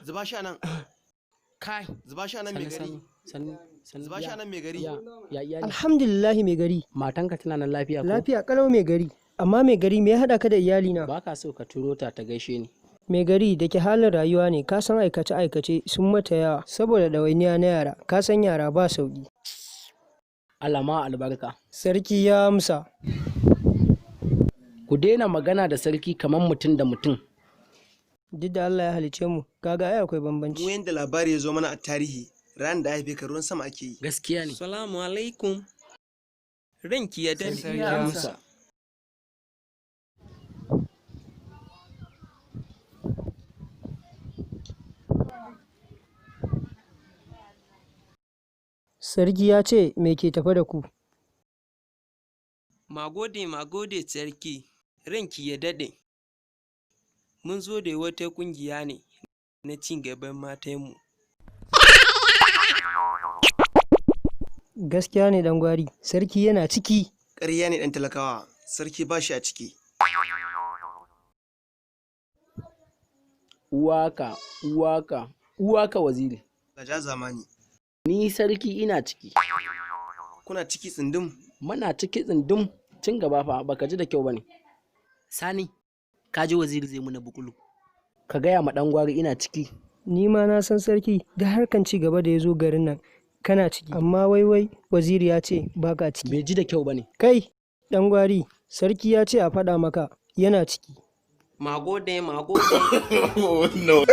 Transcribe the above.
Zuba shi a nan. Kai. Zuba shi a nan mai Sannu gari. sannu sannu. Zuba shi a nan mai gari. Ya iyali. Alhamdulillahi mai gari. Matanka tana nan lafiya ko? Lafiya kalau mai gari. Amma mai gari, me ya haɗa ka da iyalina? Ba ka so ka turo ta ta gaishe ni. Mai gari, da ke halin rayuwa ne, ka san aikace aikace sun mata yawa saboda ɗawainiya na yara, ka san yara ba sauƙi. Allah ma albarka. Sarki ya amsa. Ku daina magana da sarki kamar mutum da mutum. Duk da Allah ya halicce mu, kaga ai akwai Mu bambanci. yanda labari ya zo mana a tarihi, ran da haife ka ruwan sama ake yi. Gaskiya ne. Salamu alaikum. Ranki ya dade. Sarki ya amsa. Sarki ya ce, me ke tafe da ku? Magode, magode sarki, ranki ya daɗe. Mun zo da wata ƙungiya ne na ci gaban matanmu. Gaskiya ne, ɗan gwari, sarki yana ciki. Ƙarya ne ɗan talakawa, sarki ba shi a ciki. Uwaka, uwaka, uwaka waziri. Ka ja zamani. Ni sarki ina ciki. Kuna ciki tsundum. Muna ciki tsundum, cin gaba fa baka ji da kyau bane. Sani, ka ji waziri zai muna bukulu. Ka gaya ma ɗan gwari ina ciki. Ni ma na san sarki da harkan ci gaba da ya zo garin nan kana ciki, amma wai wai waziri ya ce baka ciki. Bai ji da kyau bane. Kai, ɗan gwari, sarki ya ce a faɗa maka yana ciki. Magode, magode. No.